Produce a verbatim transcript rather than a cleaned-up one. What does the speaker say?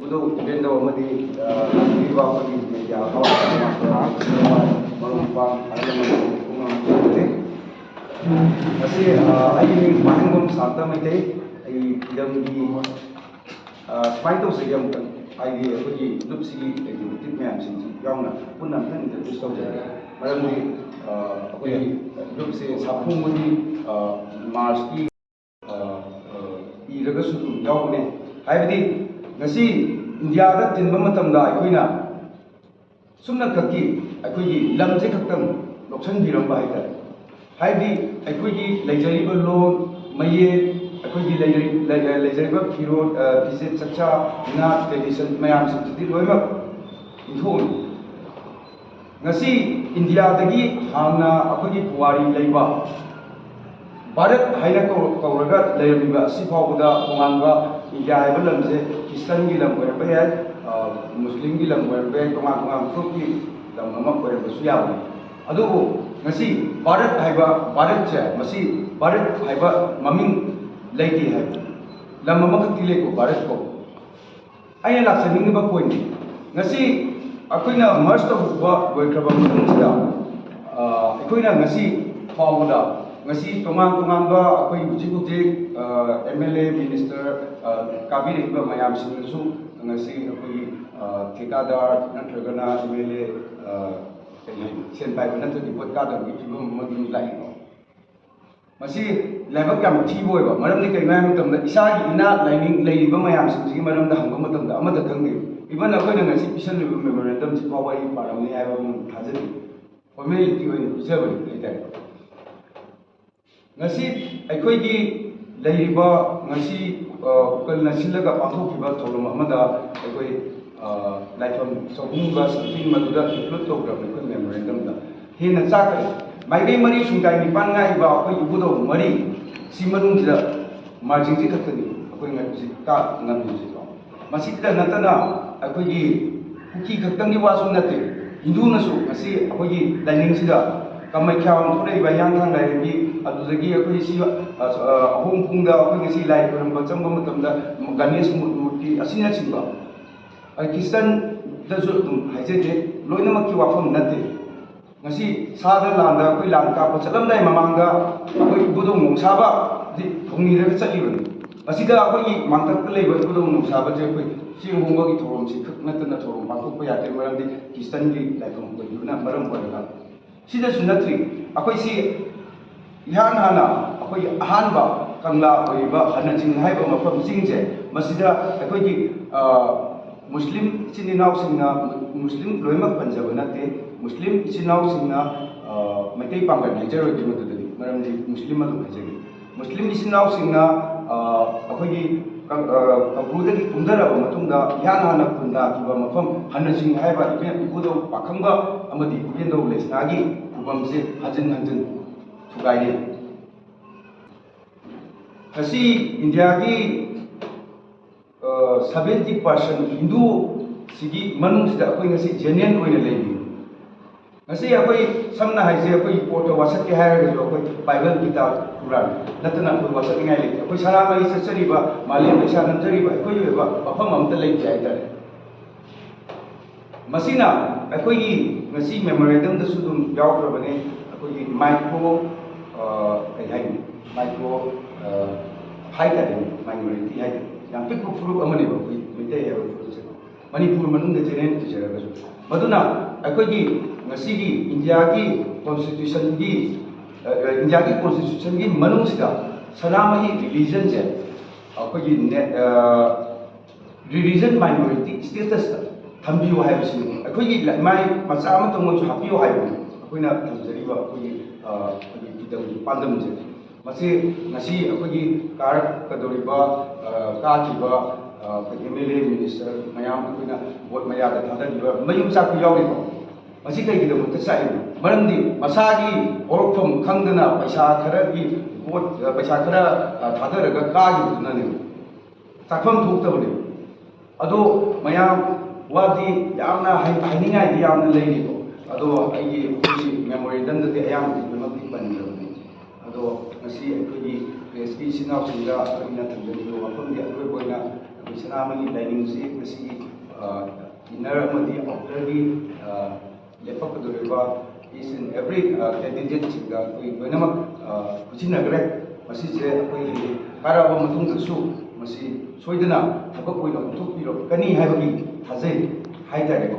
ꯑꯗꯨ ꯏꯚꯦꯟꯗꯣ ꯑꯃꯗꯤ, ꯑ, ꯂꯥꯛꯄꯤꯔꯤꯕ ꯑꯩꯈꯣꯏꯒꯤ ꯃꯦꯗꯤꯌꯥ ꯃꯔꯨꯞ ꯃꯄꯥꯡ ꯑꯍꯜ ꯂꯃꯟ ꯄꯨꯝꯅꯃꯛ ꯊꯦꯡꯅꯖꯔꯤ꯫ ꯉꯁꯤ, ꯑ, ꯑꯩꯒꯤ ꯃꯤꯡ ꯃꯍꯦꯡꯕꯝ ꯁꯥꯟꯇ ꯃꯩꯇꯩ꯫ ꯑꯩ ꯏꯔꯝꯒꯤ, ꯑ, ꯁꯨꯃꯥꯏꯅ ꯇꯧꯖꯒꯦ ꯑꯃꯨꯛꯇꯪ꯫ ꯍꯥꯏꯗꯤ ꯑꯩꯈꯣꯏꯒꯤ ꯂꯨꯞꯁꯤꯒꯤ ꯑꯦꯛꯖꯤꯀ꯭ꯌꯨꯇꯤꯚ ꯃꯌꯥꯝꯁꯤꯡꯁꯤ ꯌꯥꯎꯅ ꯄꯨꯟꯅ ꯑꯃꯨꯛꯇꯪ ꯏꯟꯇ꯭ꯔꯣꯗ꯭ꯌꯨꯁ ꯇꯧꯖꯒꯦ꯫ ꯃꯔꯝꯗꯤ, ꯑ, ꯑꯩꯈꯣꯏꯒꯤ ꯂꯨꯞꯁꯦ ꯁꯥꯐꯨ ꯑꯃꯗꯤ, ꯑ, ꯃꯥꯔꯁꯀꯤ ꯑ, ꯑ, ꯏꯔꯒꯁꯨ ꯑꯗꯨꯝ ꯌꯥꯎꯕꯅꯦ꯫ ꯍꯥꯏꯕꯗꯤ ꯉꯁꯤ ꯏꯟꯗꯤꯌꯥꯗ ꯇꯤꯟꯕ ꯃꯇꯝꯗ ꯑꯩꯈꯣꯏꯅ ꯁꯨꯞꯅꯈꯛꯀꯤ ꯑꯩꯈꯣꯏꯒꯤ ꯂꯝꯁꯦ ꯈꯛꯇꯪ ꯂꯧꯁꯤꯟꯕꯤꯔꯝꯕ ꯍꯥꯏꯇꯥꯔꯦ꯫ ꯍꯥꯏꯕꯗꯤ ꯑꯩꯈꯣꯏꯒꯤ ꯂꯩꯖꯔꯤꯕ ꯂꯣꯟ, ꯃꯌꯦꯛ, ꯑꯩꯈꯣꯏꯒꯤ ꯂꯩꯖꯔꯤ-, ꯂꯩ-, ꯂꯩꯖꯔꯤꯕ ꯐꯤꯔꯣꯜ, ꯑ, ꯐꯤꯖꯦꯠ ꯆꯛꯆꯥ, ꯏꯅꯥꯠ, ꯇ꯭ꯔꯦꯗꯤꯁꯟ ꯃꯌꯥꯝꯁꯤꯡꯁꯤꯗꯤ ꯂꯣꯏꯅꯃꯛ ꯏꯟꯊꯣꯛꯑꯝꯃꯤ꯫ ꯉꯁꯤ ꯏꯟꯗꯤꯌꯥꯗꯒꯤ ꯍꯥꯟꯅ ꯑꯩꯈꯣꯏꯒꯤ ꯄꯨꯋꯥꯔꯤ ꯂꯩꯕ ꯚꯥꯔꯠ ꯍꯥꯏꯅ ꯀꯧ-, ꯀꯧꯔꯒ ꯂꯩꯔꯝꯃꯤꯕ ꯑꯁꯤ ꯐꯥꯎꯕꯗ ꯇꯣꯉꯥꯟꯕ ꯏꯟꯗꯤꯌꯥ ꯍꯥꯏꯕ ꯂꯝꯁꯦ ꯈ꯭ꯔꯤꯁꯇꯟꯒꯤ ꯂꯝ ꯑꯣꯏꯔꯝꯕ ꯌꯥꯏ, ꯑ, ꯃꯨꯁꯂꯤꯝꯒꯤ ꯂꯝ ꯑꯣꯏꯔꯝꯕ ꯌꯥꯏ, ꯇꯣꯉꯥꯟ ꯇꯣꯉꯥꯟꯕ ꯐꯨꯔꯨꯞꯀꯤ ꯂꯝ ꯑꯃ ꯑꯣꯏꯔꯝꯕꯁꯨ ꯌꯥꯕꯅꯤ꯫ ꯑꯗꯨꯕꯨ ꯉꯁꯤ ꯚꯥꯔꯠ ꯍꯥꯏꯕ, ꯚꯥꯔꯠꯁꯦ, ꯃꯁꯤ ꯚꯥꯔꯠ ꯍꯥꯏꯕ ꯃꯃꯤꯡ ꯂꯩꯇꯦ ꯍꯥꯏꯕ ꯂꯝ ꯑꯃꯈꯛꯇꯤ ꯂꯩꯀꯣ, ꯚꯥꯔꯠ ꯀꯧꯕ꯫ ꯑꯩꯅ ꯂꯥꯛꯆꯅꯤꯡꯉꯤꯕ ꯄꯣꯏꯟꯠꯅꯤ꯫ ꯉꯁꯤ ꯑꯩꯈꯣꯏꯅ ꯃꯔꯖ ꯇꯧꯕ ꯂꯣꯏꯈ꯭ꯔꯕ ꯃꯇꯨꯡꯁꯤꯗ, ꯑ, ꯑꯩꯈꯣꯏꯅ ꯉꯁꯤ ꯐꯥꯎꯕꯗ ꯉꯁꯤ ꯇꯣꯉꯥꯟ ꯇꯣꯉꯥꯟꯕ ꯑꯩꯈꯣꯏ ꯍꯧꯖꯤꯛ ꯍꯧꯖꯤꯛ, ꯑ, ꯑꯦꯝ ꯑꯦꯜ ꯑꯦ, ꯃꯤꯅꯤꯁꯇꯔ, ꯑ, ꯀꯥꯕꯤꯔꯛꯏꯕ ꯃꯌꯥꯝꯁꯤꯡꯅꯁꯨ ꯉꯁꯤ ꯑꯩꯈꯣꯏꯒꯤ, ꯑ, ꯊꯤꯀꯥꯗꯥꯔ ꯅꯠꯇ꯭ꯔꯒꯅ ꯑꯦꯝ ꯑꯦꯜ ꯑꯦ, ꯑ, ꯀꯔꯤ ꯍꯥꯏꯅꯤ, ꯁꯦꯟ ꯄꯥꯏꯕ ꯅꯠꯇ꯭ꯔꯗꯤ ꯚꯣꯠ ꯀꯥꯗꯕꯒꯤ ꯐꯤꯕꯝ ꯑꯃ ꯑꯗꯨꯝ ꯂꯥꯛꯏꯀꯣ꯫ ꯃꯁꯤ ꯂꯥꯏꯕꯛ ꯌꯥꯝ ꯊꯤꯕ ꯑꯣꯏꯕ ꯃꯔꯝꯗꯤ ꯀꯩꯅꯣ ꯍꯥꯏꯕ ꯃꯇꯝꯗ, ꯏꯁꯥꯒꯤ ꯏꯅꯥꯠ ꯂꯥꯏꯅꯤꯡ ꯂꯩꯔꯤꯕ ꯃꯌꯥꯝꯁꯤꯡꯁꯤꯒꯤ ꯃꯔꯝꯗ ꯍꯪꯕ ꯃꯇꯝꯗ ꯑꯃꯠꯇ ꯈꯪꯗꯦ꯫ ꯏꯚꯟ ꯑꯩꯈꯣꯏꯅ ꯉꯁꯤ ꯄꯤꯁꯜꯂꯤꯕ ꯃꯦꯃꯣꯔꯦꯟꯗꯝꯁꯤ ꯐꯥꯎꯕ ꯑꯩ ꯄꯥꯔꯝꯅꯤ ꯍꯥꯏꯕ ꯑꯃ ꯊꯥꯖꯗꯦ꯫ ꯐꯣꯔꯃꯦꯂꯤꯇꯤ ꯑꯣꯏꯅ ꯄꯤꯖꯕꯅꯤ ꯍꯥꯏꯇꯥꯔꯦ꯫ ꯉꯁꯤ ꯑꯩꯈꯣꯏꯒꯤ ꯂꯩꯔꯤꯕ ꯉꯁꯤ, ꯑ, ꯎꯀꯜꯅ ꯁꯤꯜꯂꯒ ꯄꯥꯡꯊꯣꯛꯈꯤꯕ ꯊꯧꯔꯝ ꯑꯃꯗ ꯑꯩꯈꯣꯏ, ꯑ, ꯂꯥꯏꯐꯝ ꯆꯍꯨꯝꯒ something ꯃꯗꯨꯗ include ꯇꯧꯈ꯭ꯔꯕꯅꯤ ꯑꯩꯈꯣꯏ ꯃꯦꯃꯣꯔꯦꯟꯗꯝꯗ꯫ ꯍꯦꯟꯅ ꯆꯥꯛꯈ꯭ꯔꯦ꯫ ꯃꯥꯏꯀꯩ ꯃꯔꯤ ꯁꯨꯡꯀꯥꯏ ꯅꯤꯄꯥꯟ ꯉꯥꯏꯔꯤꯕ ꯑꯩꯈꯣꯏ ꯏꯕꯨꯙꯧ ꯃꯔꯤ ꯁꯤ ꯃꯅꯨꯡꯁꯤꯗ ꯃꯥꯔꯖꯤꯡꯁꯤ ꯈꯛꯇꯅꯤ ꯑꯩꯈꯣꯏ ꯍꯧꯖꯤꯛ ꯀꯥ ꯉꯝꯃꯤꯕꯁꯤꯀꯣ꯫ ꯃꯁꯤꯗ ꯅꯠꯇꯅ ꯑꯩꯈꯣꯏꯒꯤ ꯀꯨꯀꯤ ꯈꯛꯇꯪꯒꯤ ꯋꯥꯁꯨ ꯅꯠꯇꯦ, ꯍꯤꯟꯗꯨꯅꯁꯨ ꯉꯁꯤ ꯑꯩꯈꯣꯏꯒꯤ ꯂꯥꯏꯅꯤꯡꯁꯤꯗ ꯀꯃꯩꯈ꯭ꯌꯥ ꯊꯣꯛꯂꯛꯏꯕ ꯍꯤꯌꯥꯡꯊꯥꯡ ꯂꯥꯏꯔꯦꯝꯕꯤ, ꯑꯗꯨꯗꯒꯤ ꯑꯩꯈꯣꯏ ꯁꯤ, ꯑ, ꯑ, ꯑꯍꯣꯡ ꯄꯨꯡꯗ ꯑꯩꯈꯣꯏ ꯉꯁꯤ ꯂꯥꯏ ꯈꯣꯏꯔꯝꯕ ꯆꯪꯕ ꯃꯇꯝꯗ ꯒꯅꯦꯁ ꯃꯨꯔꯇꯤ ꯑꯁꯤꯅꯆꯤꯡꯕ ꯑꯩ ꯈ꯭ꯔꯤꯁꯇꯟꯗꯁꯨ ꯑꯗꯨꯝ ꯍꯥꯏꯖꯒꯦ, ꯂꯣꯏꯅꯃꯛꯀꯤ ꯋꯥꯐꯝ ꯅꯠꯇꯦ꯫ ꯉꯁꯤ ꯁꯥꯗ ꯂꯥꯟꯗ ꯑꯩꯈꯣꯏ ꯂꯥꯟ ꯀꯥꯞꯄ ꯆꯠꯂꯝꯗꯥꯏ ꯃꯃꯥꯡꯗ ꯑꯩꯈꯣꯏ ꯏꯕꯨꯙꯧ ꯅꯣꯡꯁꯥꯕꯗꯤ ꯊꯧꯅꯤꯔꯒ ꯆꯠꯂꯤꯕꯅꯤ꯫ ꯃꯁꯤꯗ ꯑꯩꯈꯣꯏꯒꯤ ꯃꯥꯡꯊꯛꯇ ꯂꯩꯕ ꯏꯕꯨꯙꯧ ꯅꯣꯡꯁꯥꯕꯁꯦ ꯑꯩꯈꯣꯏ ꯆꯦꯡ ꯍꯣꯡꯕꯒꯤ ꯊꯧꯔꯝꯁꯤ ꯈꯛ ꯅꯠꯇꯅ ꯊꯧꯔꯝ ꯄꯥꯡꯊꯣꯛꯄ ꯌꯥꯗꯦ, ꯃꯔꯝꯗꯤ ꯈ꯭ꯔꯤꯁꯇꯟꯒꯤ ꯂꯥꯏꯐꯝ ꯑꯣꯏꯕꯅ ꯃꯔꯝ ꯑꯣꯏꯔꯒ꯫ ꯁꯤꯗꯁꯨ ꯅꯠꯇ꯭ꯔꯤ, ꯑꯩꯈꯣꯏꯁꯤ ꯏꯍꯥꯟ ꯍꯥꯟꯅ ꯑꯩꯈꯣꯏꯒꯤ ꯑꯍꯥꯟꯕ ꯀꯪꯂꯥ ꯑꯣꯏꯔꯤꯕ ꯍꯅ ꯆꯤꯡ ꯍꯥꯏꯕ ꯃꯐꯝ ꯆꯤꯡꯁꯦ, ꯃꯁꯤꯗ ꯑꯩꯈꯣꯏꯒꯤ, ꯑ, ꯃꯨꯁꯂꯤꯝ ꯏꯆꯤꯟ ꯏꯅꯥꯎꯁꯤꯡꯅ, ꯃꯨꯁꯂꯤꯝ ꯂꯣꯏꯅꯃꯛ ꯄꯟꯖꯕ ꯅꯠꯇꯦ, ꯃꯨꯁꯂꯤꯝ ꯏꯆꯤꯟ ꯏꯅꯥꯎꯁꯤꯡꯅ, ꯑ, ꯃꯩꯇꯩ ꯄꯥꯡꯒꯜ ꯍꯥꯏꯖꯔꯣꯏꯒꯦ ꯃꯗꯨꯗꯗꯤ, ꯃꯔꯝꯗꯤ ꯃꯨꯁꯂꯤꯝ ꯑꯗꯨꯝ ꯍꯥꯏꯖꯒꯦ꯫ ꯃꯨꯁꯂꯤꯝ ꯏꯆꯤꯟ ꯏꯅꯥꯎꯁꯤꯡꯅ, ꯑ, ꯑꯩꯈꯣꯏꯒꯤ ꯀꯪ-, ꯑ, ꯀꯪꯂꯥꯗꯒꯤ ꯀꯨꯝꯊꯔꯛꯑꯕ ꯃꯇꯨꯡꯗ ꯏꯍꯥꯟ ꯍꯥꯟꯅ ꯈꯨꯟꯗꯥꯈꯤꯕ ꯃꯐꯝ ꯍꯅ ꯆꯤꯡ ꯍꯥꯏꯕ ꯏꯕꯦꯟ ꯏꯕꯨꯙꯧ ꯄꯥꯈꯪꯕ ꯑꯃꯗꯤ ꯏꯕꯦꯟꯗꯧ ꯂꯩꯁꯅꯥꯒꯤ ꯈꯨꯕꯝꯁꯦ ꯍꯟꯖꯤꯟ ꯍꯟꯖꯤꯟ ꯊꯨꯒꯥꯏꯔꯤ꯫ ꯉꯁꯤ ꯏꯟꯗꯤꯌꯥꯒꯤ, ꯑ, seventy percent ꯍꯤꯟꯗꯨꯁꯤꯒꯤ ꯃꯅꯨꯡꯁꯤꯗ ꯑꯩꯈꯣꯏ ꯉꯁꯤ ꯖꯦꯅꯤꯌꯟ ꯑꯣꯏꯅ ꯂꯩꯔꯤ꯫ ꯉꯁꯤ ꯑꯩꯈꯣꯏ ꯁꯝꯅ ꯍꯥꯏꯁꯦ, ꯑꯩꯈꯣꯏꯒꯤ ꯄꯣꯠꯇ ꯋꯥꯁꯛꯀꯦ ꯍꯥꯏꯔꯒꯁꯨ ꯑꯩꯈꯣꯏ ꯕꯥꯏꯕꯜ, ꯒꯤꯇꯥ, ꯀꯨꯔꯥꯟ ꯅꯠꯇꯅ ꯑꯩꯈꯣꯏ ꯋꯥꯁꯛꯅꯤꯡꯉꯥꯏ ꯂꯩꯇꯦ꯫ ꯑꯩꯈꯣꯏ ꯁꯅꯥꯃꯍꯤ ꯆꯠꯆꯔꯤꯕ, ꯃꯥꯂꯦꯝ ꯄꯩꯁꯥ ꯅꯝꯖꯔꯤꯕ ꯑꯩꯈꯣꯏꯒꯤ ꯑꯣꯏꯕ ꯃꯐꯝ ꯑꯃꯠꯇ ꯂꯩꯇꯦ ꯍꯥꯏꯇꯥꯔꯦ꯫ ꯃꯁꯤꯅ ꯑꯩꯈꯣꯏꯒꯤ ꯉꯁꯤ ꯃꯦꯃꯣꯔꯦꯟꯗꯝꯗꯁꯨ ꯑꯗꯨꯝ ꯌꯥꯎꯈ꯭ꯔꯕꯅꯦ꯫ ꯑꯩꯈꯣꯏꯒꯤ ꯃꯥꯏꯀ꯭ꯔꯣ, ꯑ, ꯀꯩ ꯍꯥꯏꯅꯤ, ꯃꯥꯏꯀ꯭ꯔꯣ, ꯑ, ꯍꯥꯏꯇꯥꯔꯦꯅꯦ, ꯃꯥꯏꯅꯣꯔꯤꯇꯤ ꯍꯥꯏꯇꯥꯔꯦ, ꯌꯥꯝ ꯄꯤꯛꯄ ꯐꯨꯔꯨꯞ ꯑꯃꯅꯦꯕ ꯑꯩꯈꯣꯏ ꯃꯩꯇꯩ ꯍꯥꯏꯕ ꯐꯨꯔꯨꯞꯁꯦ꯫ ꯃꯅꯤꯄꯨꯔ ꯃꯅꯨꯡꯗ ꯖꯦꯅꯦꯔꯦꯜ ꯑꯣꯏꯖꯔꯒꯁꯨ꯫ ꯃꯗꯨꯅ ꯑꯩꯈꯣꯏꯒꯤ ꯉꯁꯤꯒꯤ ꯏꯟꯗꯤꯌꯥꯒꯤ ꯀꯣꯟꯁꯇꯤꯇ꯭ꯌꯨꯁꯟꯒꯤ, ꯑ, ꯏꯟꯗꯤꯌꯥꯒꯤ ꯀꯣꯟꯁꯇꯤꯇ꯭ꯌꯨꯁꯟꯒꯤ ꯃꯅꯨꯡꯁꯤꯗ ꯁꯅꯥꯃꯍꯤ ꯔꯤꯂꯤꯖꯟꯁꯦ ꯑꯩꯈꯣꯏꯒꯤ ꯅꯦ-, ꯑ, ꯔꯤꯂꯤꯖꯟ ꯃꯥꯏꯅꯣꯔꯤꯇꯤ ꯁ꯭ꯇꯦꯇꯁꯇ ꯊꯝꯕꯤꯌꯨ ꯍꯥꯏꯕꯁꯤꯅꯤ꯫ ꯑꯩꯈꯣꯏꯒꯤ ꯂꯩꯃꯥꯏ ꯃꯆꯥ ꯑꯃꯇꯪ ꯑꯣꯏꯔꯁꯨ ꯍꯥꯞꯄꯤꯌꯨ ꯍꯥꯏꯕꯅꯤ ꯑꯩꯈꯣꯏꯅ ꯊꯝꯖꯔꯤꯕ ꯑꯩꯈꯣꯏꯒꯤ, ꯑ, ꯑꯩꯈꯣꯏꯒꯤ ꯐꯤꯗꯝꯒꯤ ꯄꯥꯟꯗꯝꯁꯦ꯫ ꯃꯁꯤ ꯉꯁꯤ ꯑꯩꯈꯣꯏꯒꯤ ꯀꯥꯔꯛꯀꯗꯧꯔꯤꯕ, ꯑ, ꯀꯥꯈꯤꯕ, ꯑ, ꯑꯩꯈꯣꯏ ꯑꯦꯝ ꯑꯦꯜ ꯑꯦ, ꯃꯤꯅꯤꯁꯇꯔ ꯃꯌꯥꯝ ꯑꯩꯈꯣꯏꯅ ꯚꯣꯠ ꯃꯌꯥꯗ ꯊꯥꯗꯈꯤꯕ ꯃꯌꯨꯝ ꯆꯥꯛꯄ ꯌꯥꯎꯔꯤꯀꯣ꯫ ꯃꯁꯤ ꯀꯩꯒꯤꯗꯃꯛꯇ ꯆꯥꯛꯏꯅꯣ? ꯃꯔꯝꯗꯤ ꯃꯁꯥꯒꯤ ꯍꯧꯔꯛꯐꯝ ꯈꯪꯗꯅ ꯄꯩꯁꯥ ꯈꯔꯒꯤ ꯚꯣꯠ, ꯑ, ꯄꯩꯁꯥ ꯈꯔ, ꯑ, ꯊꯥꯗꯔꯒ ꯀꯥꯈꯤꯕꯗꯨꯅꯅꯦꯕ꯫ ꯆꯥꯛꯐꯝ ꯊꯣꯛꯇꯕꯅꯦꯕ꯫ ꯑꯗꯣ ꯃꯌꯥꯝ ꯋꯥꯗꯤ ꯌꯥꯝꯅ ꯍꯥꯏ-, ꯍꯥꯏꯅꯤꯡꯉꯥꯏꯗꯤ ꯌꯥꯝꯅ ꯂꯩꯔꯤꯀꯣ꯫ ꯑꯗꯣ ꯑꯩꯒꯤ ꯑꯩꯈꯣꯏꯒꯤ ꯃꯦꯃꯣꯔꯦꯟꯗꯝꯗꯗꯤ ꯑꯌꯥꯝꯕꯗꯤ ꯂꯣꯏꯅꯃꯛꯇꯤ ꯄꯟꯈ꯭ꯔꯕꯅꯤ꯫ ꯑꯗꯣ ꯉꯁꯤ ꯑꯩꯈꯣꯏꯒꯤ ꯄ꯭ꯔꯦꯁꯀꯤ ꯏꯆꯤꯟ ꯏꯅꯥꯎꯁꯤꯡꯗ ꯑꯩꯅ ꯊꯝꯖꯅꯤꯡꯕ ꯋꯥꯐꯝꯗꯤ ꯑꯔꯣꯏꯕ ꯑꯣꯏꯅ ꯑꯩꯈꯣꯏ ꯁꯅꯥꯃꯍꯤ ꯂꯥꯏꯅꯤꯡꯁꯤ ꯉꯁꯤꯒꯤ ꯏꯟꯅꯔ ꯑꯃꯗꯤ ꯑꯥꯎꯇꯔꯒꯤ ꯂꯦꯞꯄꯛꯀꯗꯧꯔꯤꯕ each and every candidateꯁꯤꯡꯒ ꯑꯩꯈꯣꯏ ꯂꯣꯏꯅꯃꯛ ꯈꯨꯠꯁꯤꯟꯅꯈ꯭ꯔꯦ꯫ ꯃꯁꯤꯁꯦ ꯑꯩꯈꯣꯏꯒꯤ ꯀꯥꯔꯛꯑꯕ ꯃꯇꯨꯡꯗꯁꯨ ꯃꯁꯤ ꯁꯣꯏꯗꯅ ꯊꯕꯛ ꯑꯣꯏꯅ ꯑꯣꯟꯊꯣꯛꯄꯤꯔꯛꯀꯅꯤ ꯍꯥꯏꯕꯒꯤ ꯊꯥꯖꯩ ꯍꯥꯏꯇꯥꯔꯦꯀꯣ꯫